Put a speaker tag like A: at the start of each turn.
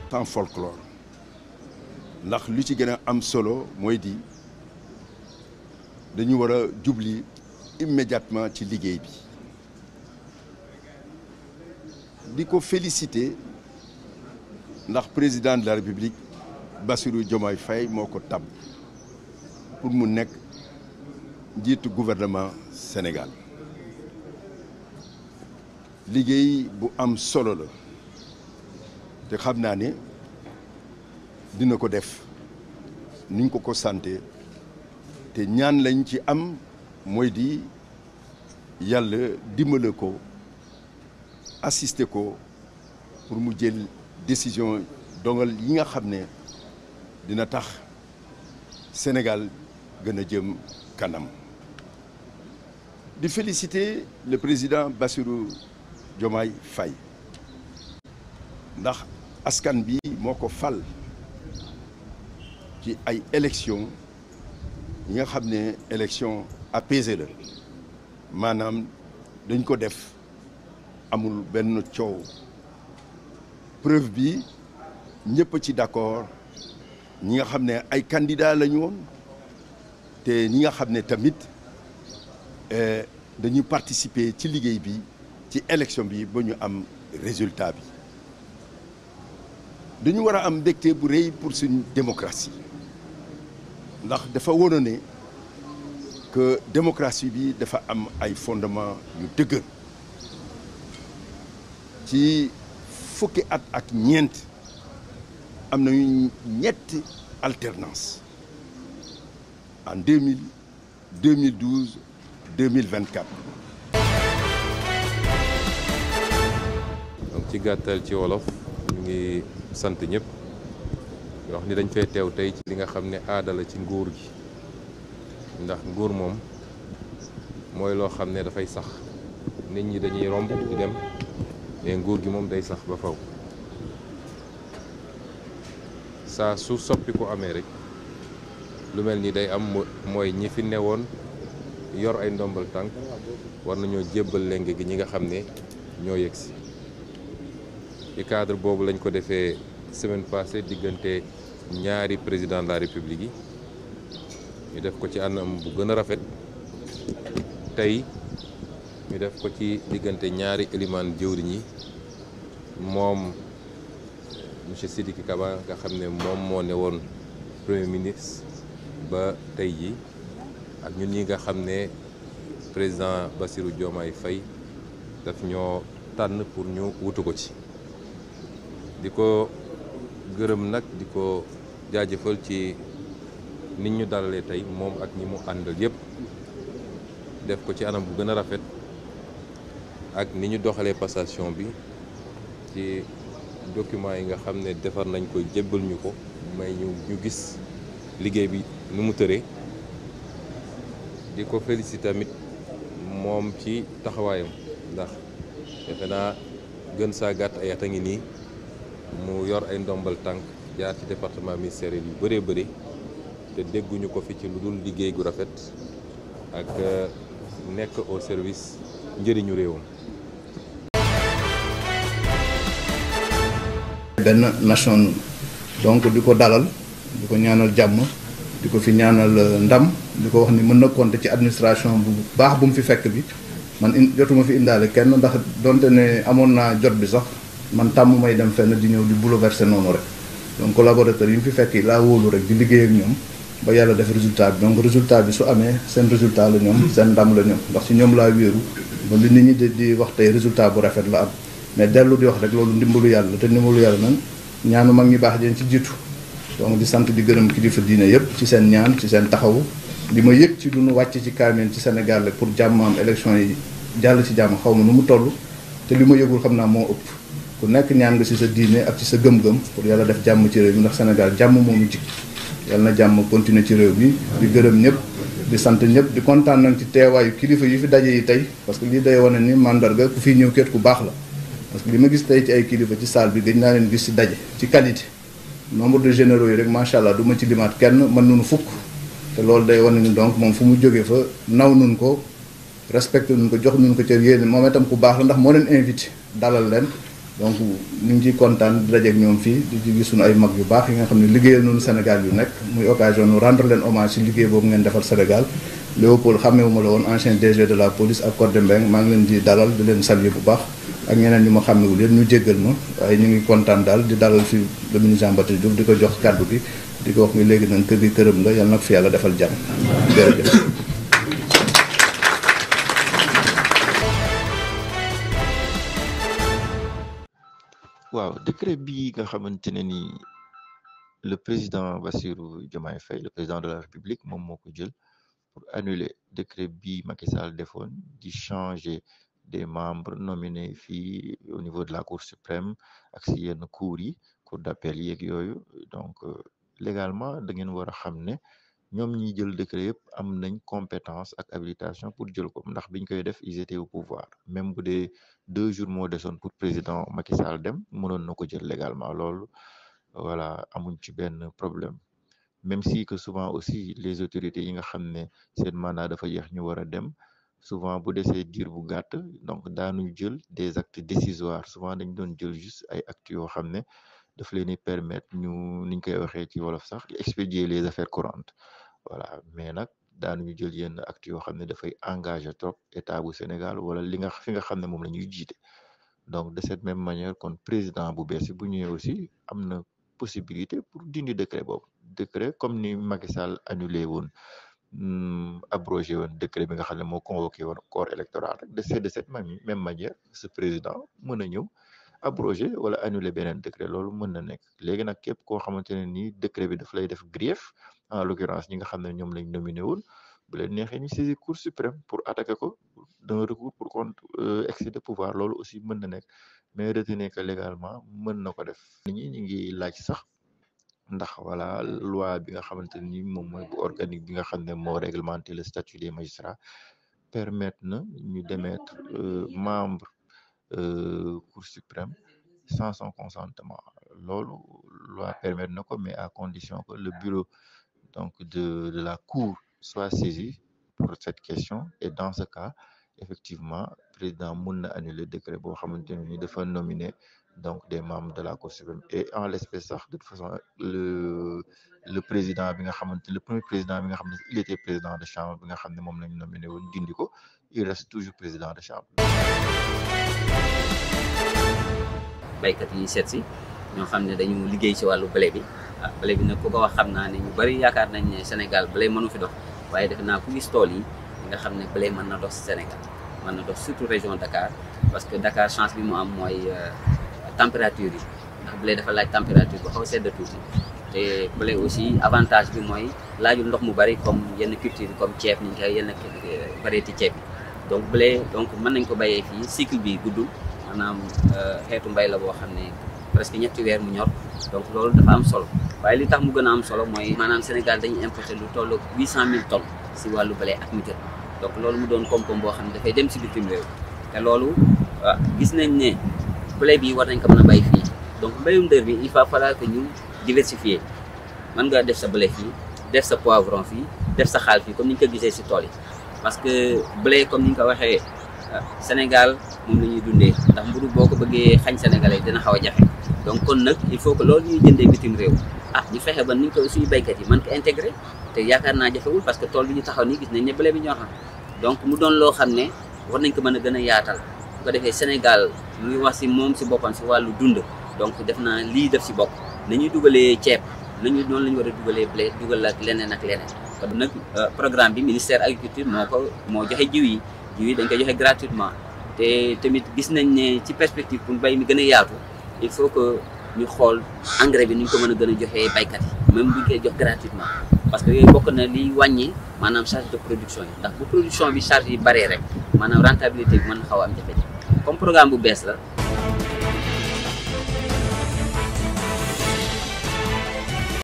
A: sans folklore ndax lu ci gën a am solo mooy di dañu war a jubli immédiatement ci liggéey bi di ko féliciter ndax président de la République Bassirou Diomaye Faye moo ko tab pour mu nekk njiitu gouvernement Sénégal liggéey bu am solo la te xam naa ne dina ko def niñ ko santé te ñaan lañ ci am mooy di yàlla dimbale ko assister ko pour mu jël décision dongal yi nga xam ne dina tax Sénégal gën a jëm kanam di féliciter le président Bassirou Diomaye Faye ndax askan bi moo ko fal ci ay élection yi nga xam ne élection apaisée la maanaam dañ ko def amul benn coow preuve bi ñëpp ci d'accord ñi nga xam ne ay candidats lañu woon te ñi nga xam ne tamit dañuy participer ci liggéey bi ci élection bi ba ñu am résultat bi dañu war a am mbégte bu rëy pour suñu démocratie ndax dafa wono ne que démocratie bi dafa am ay fondement yu dëgër ci fukki at ak ñeent am nañu ñetti alternance en 2000 2012 2024.
B: donc ci gàttal ci wolof ñu ngi sant ñëpp wax ni dañ fay teew tey ci li nga xam ne aada la ci nguur gi ndax nguur moom mooy loo xam ne dafay sax nit ñi dañuy romb di dem mais nguur gi moom day sax ba faw saa su soppi ko amee rek lu mel ni day am mooy ñi fi newoon yor ay ndombal tànk war nañoo jébbal lenge gi ñi nga xam ne ñoo yegsi ci cadre boobu lañ ko defee semaine passée diggante ñaari président de la république yi ñu def ko ci anam bu gën a rafet tey ñu def ko ci diggante ñaari élimaan jëwriñ yi moom monsieur Sidiki Kaba nga xam ne moom moo ne woon premier ministre ba tey ji ak ñun ñi nga xam ne président Bassirou Diomaye Faye daf ñoo tànn pour ñu wutu ko ci di ko gërëm nag di ko jaajëfal ci nit ñu dalalee tey moom ak ñi mu àndal yépp def ko ci anam bu gën a rafet ak ni ñu doxalee passation bi ci document yi nga xam ne defar nañ ko jébbal ñu ko may ñu gis liggéey bi nu mu tëree di ko féliciter tamit moom ci taxawaayam ndax defe naa gën saa gàtt ay at a ngi nii mu yor ay ndombal tànk jaar ci département ministériel yu bëree bëri te dégguñu ko fi ci lu dul liggéey gu rafet ak nekk au service njëriñu réewam.
C: benn nation donc di ko dalal di ko ñaanal jàmm di ko fi ñaanal ndam di ko wax ni mën na compter ci administration bu baax bu mu fi fekk bi man jotuma fi indaale kenn ndax donte ne amoon naa jot bi sax man tàmm may dem fenn di ñëw di bouleverser noonu rek donc collaborateurs yi mu fi fekk yi laa wóolu rek di liggéey ak ñoom ba yàlla def résultat bi donc résultat bi su amee seen résultat la ñoom seen ndam la ñoom ndax ci ñoom laa wéeru ba li nit ñi di wax tey résultat bu rafet la am mais dellu di wax rek loolu ndimbalu yàlla te ndimbalu yàlla nag ñaanu mag ñi baax den ci jiitu donc di sant di gërëm kilifa diine yëpp ci seen ñaan ci seen taxawu li ma yëg ci lu nu wàcc ci kaamil ci Sénégal la pour jàmm am élection yi jàll ci jàmm xaw ma nu mu toll te li ma yëgul xam naa moo ëpp ku nekk ñaan nga ci sa diine ak ci sa gëm-gëm pour yàlla def jàmm ci réew mi ndax Sénégal jàmm moomu jik yàlla na jàmm continuer ci réew mi di gërëm ñëpp di sant ñëpp di kontaan nañ ci teewaayu kilifa yi fi daje yi tey parce que lii day wane ni mandarga ku fiy ñëw kéet ku baax la parce que li ma gis tey ci ay kilifa ci salle bi gëj naa leen gis ci daje ci qualité nombre de généraux yi rek macha allah du ma ci limaat kenn mën nañu fukk te loolu day wane ni donc moom fu mu jógee fa naw nun ko respecté nun ko jox nun ko cër yéen moom itam ku baax la ndax moo leen invité dalal leen donc ñu ngi ciy kontaan di dajeek ñoom fii di ci gis suñu ay mag yu baax yi nga xam ne liggéeyal noonu Sénégal yu nekk muy occasion nu rendre leen hommage ci liggéey boobu ngeen defal Sénégal. Léopold xàmmewuma la woon ancien DG de la police ak Codé Mbengue maa ngi leen di dalal di leen saluer bu baax ak ñeneen ñu ma xàmmewul yéen ñu jéggal ma waaye ñu ngi kontaan daal di dalal fi le ministre Jean-Baptiste Diouf di ko jox kàddu gi di ko wax ni léegi nag kër gi këram la yàlla na ko fi yàlla defal jàmm jërëjëf.
D: waaw décret bii nga xamante ne ni le président Bassirou Diomaye Faye le président de la République moom moo ko jël pour annuler décret bii Macky Sall defoon di changer des membres nominés fii au niveau de la Cour suprême ak si yenn cours yi cour d'appel yeeg yooyu donc légalement da ngeen war a xam ne ñoom ñi jël décret yëpp am nañ compétence ak habilitation pour jël ko ndax biñ koy def ils étaient au pouvoir même bu dee 2 jours moo desoon pour président Macky Sall dem mënoon na ko jël légalement loolu voilà amuñ ci benn problème même si que souvent aussi les autorités yi nga xam ne seen mandat dafa yeex ñu war a dem souvent bu desee diir bu gàtt donc daanuñ jël des actes décisoires souvent dañ doon jël juste ay actes yoo xam ne daf leen di permettre ñu niñ koy waxee ci wolof sax expédier les affaires courantes voilà mais nag daanuñu jël yenn actes yoo xam ne dafay engagé trop état bu Sénégal wala li nga fi nga xam ne moom la ñuy jiite donc de cette même manière kon président bu bees bu ñëwee aussi am na possibilité pour dindi décret boobu décret comme ni Macky Sall annulé woon abrogé woon décret bi nga xam ne moo convoqué woon corps électoral rek de cette même manière ce président mën a ñëw abrogé wala annuler beneen décret loolu mën na nekk léegi nag képp koo xamante ne nii décret bi daf lay def grief en l'occurrence ñi nga xam ne ñoom lañ nominé woon bu leen neexee ñu saisir Cour suprême pour attaquer ko d'un recours pour contre excès de pouvoir loolu aussi mën na nekk mais retenez que légalement mën na ko def. nit ñi ñu ngi laaj sax ndax voilà loi bi nga xamante ne ni moom mooy bu organique bi nga xam ne moo réglementé le statut des magistrats permettre na ñu démettre membre Cour suprême sans son consentement loolu loi permettre na ko mais à condition que le bureau donc de la Cour soit saisi pour cette question et dans ce cas effectivement président mun na annuler décret boo xamante ne ni dafa nominer donc des membres de la Cour suprême et en l'espèce sax de toute façon le président bi nga xamante le premier président bi nga xam ne il était président de chambre bi nga xam ne moom lañu nominé woon dindi ko il reste toujours président de chambre.
E: baykat yi seet si ñoo xam ne dañu liggéey ci wàllu blé bi blé bi nag ku ko wax xam naa ne ñu bari yaakaar nañ ne Sénégal blé mënu fi dox waaye defe naa ku gis tool yi nga xam ne blé mën na dox Sénégal mën na dox surtout région Dakar parce que Dakar chance bi mu am mooy température yi ndax blé dafa laaj température bu xaw a sedd tuuti te blé aussi avantage bi mooy laajul ndox mu bari comme yenn culture comme ceeb ni nga yenn variété ceeb yi donc blé donc mën nañ ko bayee fii cycle bi guddul maanaam xeetu mbay la boo xam ne presque ñetti weer mu ñor donc loolu dafa am solo waaye li tax mu gën a am solo mooy maanaam Sénégal dañuy importer lu toll 800 000 tonnes si wàllu blé ak mu jot donc loolu mu doon koom-koom boo xam ne dafay dem si bitim réew te loolu gis nañ ne blé bi war nañ ko mën a bay fii donc mbéyum dër bi il va falloir que ñu diversifier mën nga def sa blé fii def sa poivron fii def sa xaal fii comme ni ñu ko gisee si tool yi parce que blé comme ni ñu ko waxee Sénégal moom la ñuy dundee ndax mburu boo ko bëggee xañ sénégalais dina xaw a jafe donc kon nag il faut que loolu ñuy jëndee bitim réew ñu fexe ba ni ñu ko suñu baykat yi mën ko intégré te yaakaar naa jafewul parce que tool bi ñu taxaw nii gis nañ ne blé bi ñor na donc mu doon loo xam ne war nañ ko mën a gën a yaatal bu ko defee Sénégal mu ngi wax si moom si boppam si wàllu dund donc def naa lii def si bokk nañuy dugalee ceeb noonu la ñu war a dugalee blé dugal ak leneen kon nag programme bi ministère agriculture moo joxe jiw yi dañ koy joxe gratuitement te tamit gis nañ ne ci perspective pour mbay mi gën a yaatu il faut que ñu xool engrais bi ni ñu ko mën a gën a joxee baykat yi même bu ñu koy jox gratuitement parce que yooyu bokk na li wàññi maanaam charge de production yi ndax bu production bi charge yi baree rek maanaam rentabilité bi mën na xaw a am jafe-jafe comme programme bu bees la